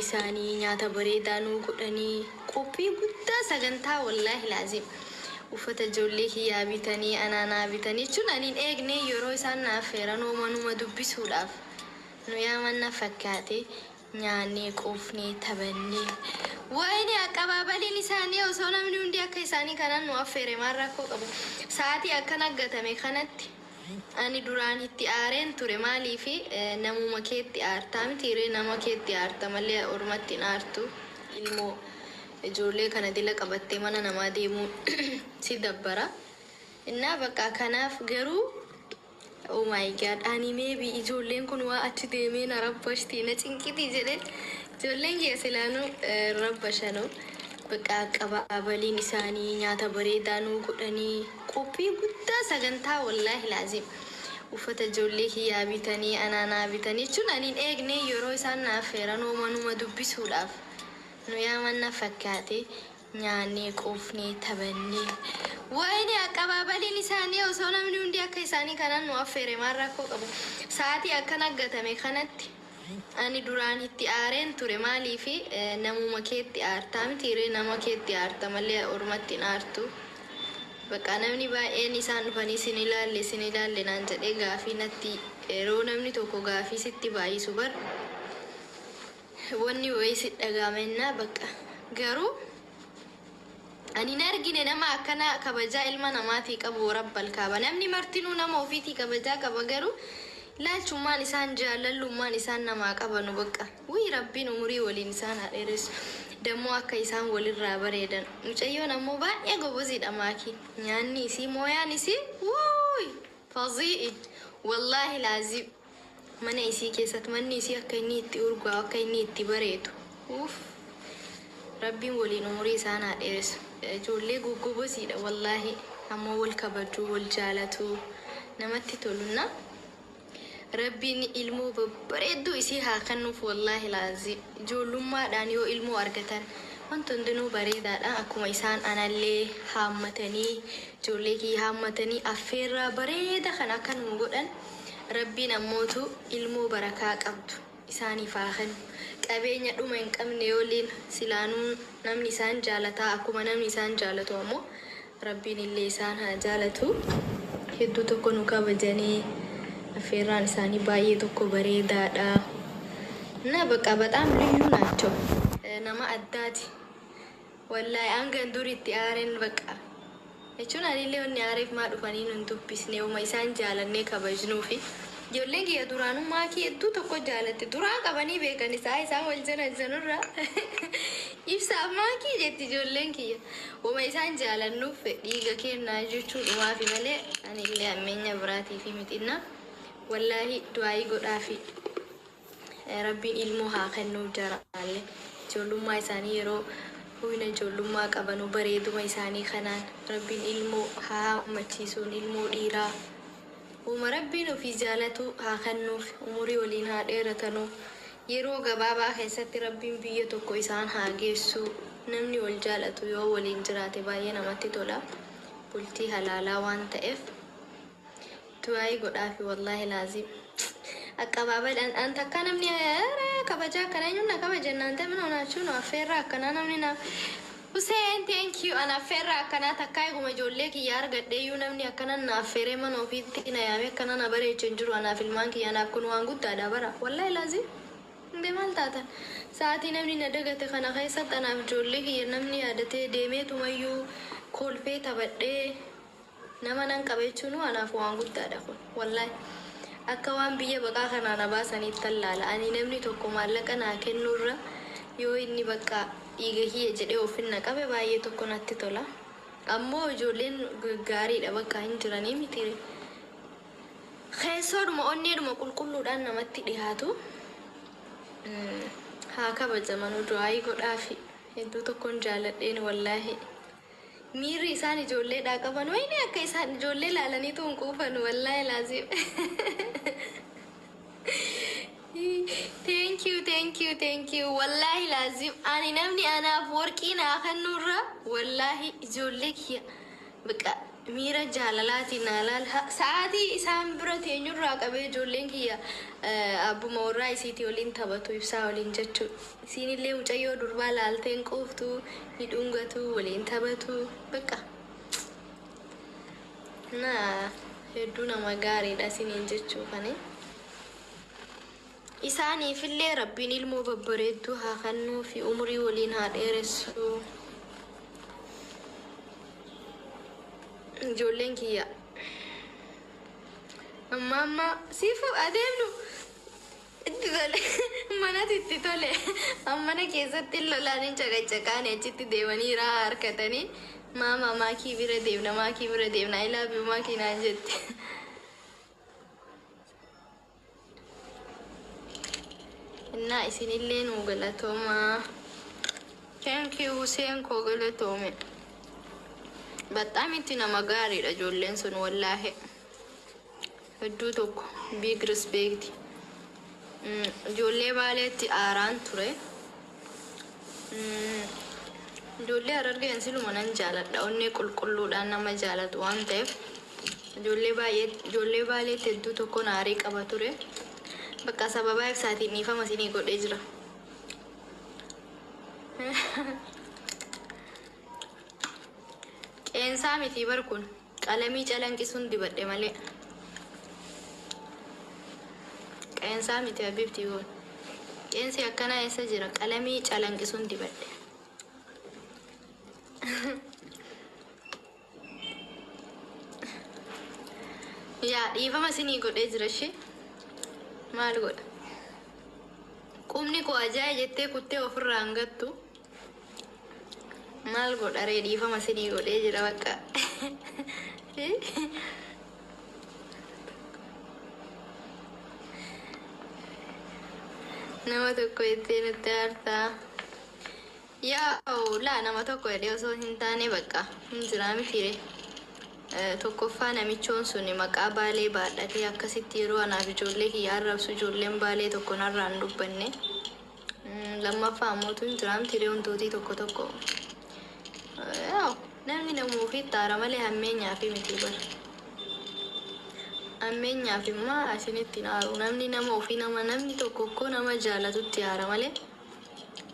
Isaanii nyaata bareedaa nuu godhanii, qophii guddaa sagantaa, wallaahi laazim, uffata ijoollee kiyyaa bitanii, anaa naa bitanii jechuun ani hin eegne. Yeroo isaan na affeeran manuma dubbisuudhaaf nu yaaman na fakkaate. Nyaannee, quufnee, taphannee. Wayini aqabaabaliin isaanii, osoo namni hundi akka isaanii kanaan nu affeere maal rakkoo qabu? Sa'aatii akkana gatame kanatti ani duraan itti aareen ture. Maaliifi namuma keetti aartaa mitiiree? Nama keetti aarta malee ormatti hin aartu. Ilmoo ijoollee kana dila qabattee mana namaa deemuu si dabbara. Innaa bakka kanaaf garuu, oh my God, ani maybe ijoolleen kun waa achi deemee na rabbashti, na cinqiti jedheen. Ijoolleen kiyya silaanuu rabbashanuu. Bakka aqabaabaliin isaanii nyaata bareedaa nuu godhanii, qophii guddaa sagantaa, wallaahi laazim, uffata ijoollee kiyyaa bitanii, anaa naa bitanii jechuun ani hin eegne. Yeroo isaan na affeeran manuma dubbisuudhaaf nu yaaman na fakkaate. Nyaannee, quufnee, taphannee. Wayini aqabaabaliin isaanii, osoo namni hundi akka isaanii kanaan nu affeere maal rakkoo qabu? Sa'aatii akkana gatame kanatti ani duraan itti aareen ture. Maaliifi namuma keetti aartaa mitiiree? Nama keetti aarta malee ormatti hin aartu. Bakka namni baay'een isaan dhufanii "Sin ilaalle, sin ilaalle" naan jedhee gaafii natti, yeroo namni tokko gaafii sitti baay'isu bar wanni wayii si dhagaamennaa. Bakka garuu ani hin argine nama akkana kabajaa ilma namaatii qabu. Rabbal kaaba, namni martinuu nama ofiitii kabajaa qaba, garuu ilaalchummaan isaan, jaalallummaan isaan namaa qabanu, bakka wuyi, Rabbiin umurii waliin isaan haa dheeressu. Dammoo akka isaan walirraa bareedan. Mucayyoon ammoo baay'ee goboziidha. Maakii nyaanni isii, mooyaan isii, wuuy, fazii'i, wallaahi laazim. Mana isii keessatti manni isii akka inni itti urgaa'u, akka inni itti bareedu, uff, Rabbiin waliin umurii isaan haa dheeressu. Ijoollee goggobosiidha wallaahi. Ammoo wal kabajuu, wal jaalatu, namatti tolunna. Rabbiin ilmoo babbareedduu isii haa kennuuf, wallaahi laazim. Ijoollummaadhaan yoo ilmoo argatan wanti hundinuu bareedaadha. Akkuma isaan anallee haammatanii, ijoollee kiyya haammatanii, affeerraa bareeda kan akka nu godhan, Rabbiin ammootu ilmoo barakaa qabdu isaaniif haa kennu. Qabeenya dhuma hin qabne yooliin silaanuu namni isaan jaalataa, akkuma namni isaan jaalatu ammoo Rabbiin illee isaan haa jaalatu. Hedduu tokko nu kabajanii, affeerraan isaanii baay'ee tokko bareedaadha. Na በቃ በጣም ልዩ ናቸው። Nama addaati. Wallaahi hangan duritti aareen, bakka jechuun anillee wanni aareef maa dhufanii nun dubbisne, uma isaan jaalannee kabajnuufi. Ijoolleen kiyya duraanuu Maakii hedduu tokko jaalatti. Duraan qabanii beekan isaa isaan wal janajjanurra. "Ibsaaf Maakii" jetti ijoolleen kiyya. Uma isaan jaalannuuf, dhiiga kennaa jechuudhumaafi malee anillee ammeenya biraatiifi mixinna. Wallaahi du'aayii godhaafi. Rabbiin ilmoo haa kennuuf jaraallee. Ijoollummaa isaanii, yeroo humna ijoollummaa qabanu, bareeduma isaanii kanaan Rabbiin ilmoo haa hammachiisuun, ilmoo dhiiraa. Uuma Rabbiin ofii jaalatu haa kennuuf, umurii waliin haa dheeratanuu. Yeroo gabaabaa keessatti Rabbiin biyya tokko isaan haa geessu. Namni wal jaalatu yoo waliin jiraate baay'ee namatti tola. Bultii halaalaa waan ta'eef. Du'aayii godhaafi, wallaahi laazim. Aqabaabal an takka namni kabajaa akkana eenyuun na kabajannaan ta'e mana onaachuu nu affeerraa akkanaa namni na Hussein, thank you. An affeerraa akkanaa takkaa eeguma ijoollee kiyya argadhe iyyuu namni akkana na affeeree, mana ofiitti na yaamee, akkana na bareeche hin jiru. Anaaf ilmaan kiyya, anaaf kun waan guddaadha bara, wallaahi laazim. Hundee maal taatan? Sa'aatii namni na dagate kana keessatti anaaf ijoollee kiyya namni yaadatee deemeetumayyuu kolfee taphadhee nama nan qaba jechuun anaaf waan guddaadha kun, wallaahi. Akka waan biyya baqaa kanaa na baasaniitti tallaala. Ani namni tokko maallaqa naa kennuurra yoo inni bakka dhiiga kiyya jedhee ofin na qabe baay'ee tokko natti tola. Ammoo ijoolleen gaariidha, bakka hin jiranii miti. Keessoodhuma onneedhuma qulqulluudhaan namatti dhiyaatu. Haa kabajamanuu, du'aayii godhaafi. Hedduu tokkoon jaaladheen, wallaahi. Miirri isaan ijoolleedhaa qaban, wayini, akka isaan ijoollee ilaalaniitu hin quufan, wallaahi laazim. Thank you, thank you, thank you. Wallaahi laazim, ani namni anaaf warqii naa kennuurra, wallaahi, ijoollee kiyya bakka Miira jaalalaatiin naa laal. Sa'aatii isaan bira teenyurraa qabee ijoolleen kiyya abbuma warraa isiitii waliin taphatu, Ibsaa waliin jechuudha. Isiinillee mucayyoo durbaa laalteen quuftu, ni dhungatu, waliin taphatu. Bakka. Na hedduu nama gaariidha isiniin jechuu kani. Isaaniifillee Rabbiin ilmoo babbareedduu haa kennuu fi umurii waliin haa dheeressu. Ijoolleen kiyya. Amma amma siifu adeemnu itti tole, manatti itti tole, mana keessatti lolaan hin caqacaqaan, achitti deemanii raa harkatanii, "Maama, maakii bira deemna, maakii bira deemna, I love you maakii" naan jetti. Innaa isinillee nuu galatoomaa. Thank you, Hussein koo, galatoome. Baxaam itti nama gaariidha ijoolleen sun, wallaahi. Hedduu tokko big respect. Ijoollee Baaleetti aaraan ture. Ijoollee Harargeen siluma nan jaaladha. Onnee qulqulluudhaan nama jaalatu waan ta'eef. Ijoollee baay'ee, ijoollee Baaleetti hedduu tokko aarii qaba ture. Bakka sababaa Ibsaatiin dhiifama isinii godhee jira. Qeensaa miti bar kun, qalamii calanqisuun dibadhe malee. Qeensaa miti, habibtii kun. Qeensi akkanaa eessa jira? Qalamii calanqisuun dibadhe. Yaa, dhiifama isinii godhee jira ishee. Maal godha? Qubni koo ajaa'iba jettee kuttee ofirraa hin gattu. Maal godha ree, dhiifama isinii godhee jira bakka. Nama tokko jettee nutti aartaa. Yaa laa, nama tokko jedhee osoo hin taane, bakka hin jiraa mitiire. Tokkoffaa, namichoon sun maqaa Baalee baadhatee akkasitti yeroo anaaf ijoollee kiyya arrabsu, ijoolleen Baalee tokko narraa hin dubbanne. Lammaffaa ammoo tun jiraa mitiire, wantootii tokko tokko. Yaa, namni nama ofiitti aara malee hammeenyaa fi miti bara. Hammeenyaaf immoo isinitti hin aaru. Namni nama ofii, nama namni tokko koo nama jaalatutti aara malee.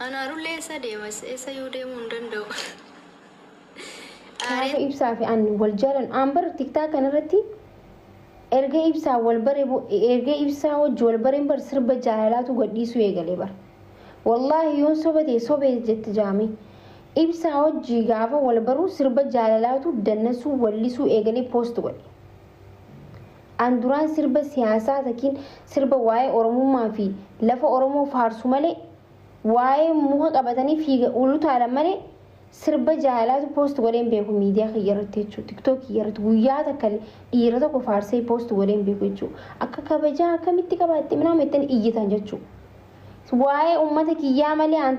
Anaarullee eessa deema? Eessa iyyuu deemuu hin danda'u. Gaafa Aareen Ibsaa fi ani wal jaalan aan bar TikTok kanarratti erga Ibsaa wal bare, erga Ibsaa wajji wal bareen bar sirba jaalalaatu gadhiisuu eegale bar. Wallaahi yoon soba ta'e sobee jette jaame. Ibsaa wajji gaafa wal baruu sirba jaalalaatu dannasuu wallisuu eegalee post godhe. An duraan sirba siyaasaa takiin sirba waa'ee Oromummaa fi lafa Oromoo faarsu malee, waa'ee muka qabatanii fiiga ulutaalan malee, sirba jaalalaatu post godheen beeku miidiyaa kiyya irratti jechuudha. TikTok kiyya irratti guyyaa takka dhiira tokko faarsee post godheen beeku jechuudha. Akka kabajaa akkamitti qabaatte minaa jettanii iyyitan jechuudha. Waa'ee uummata kiyyaa malee an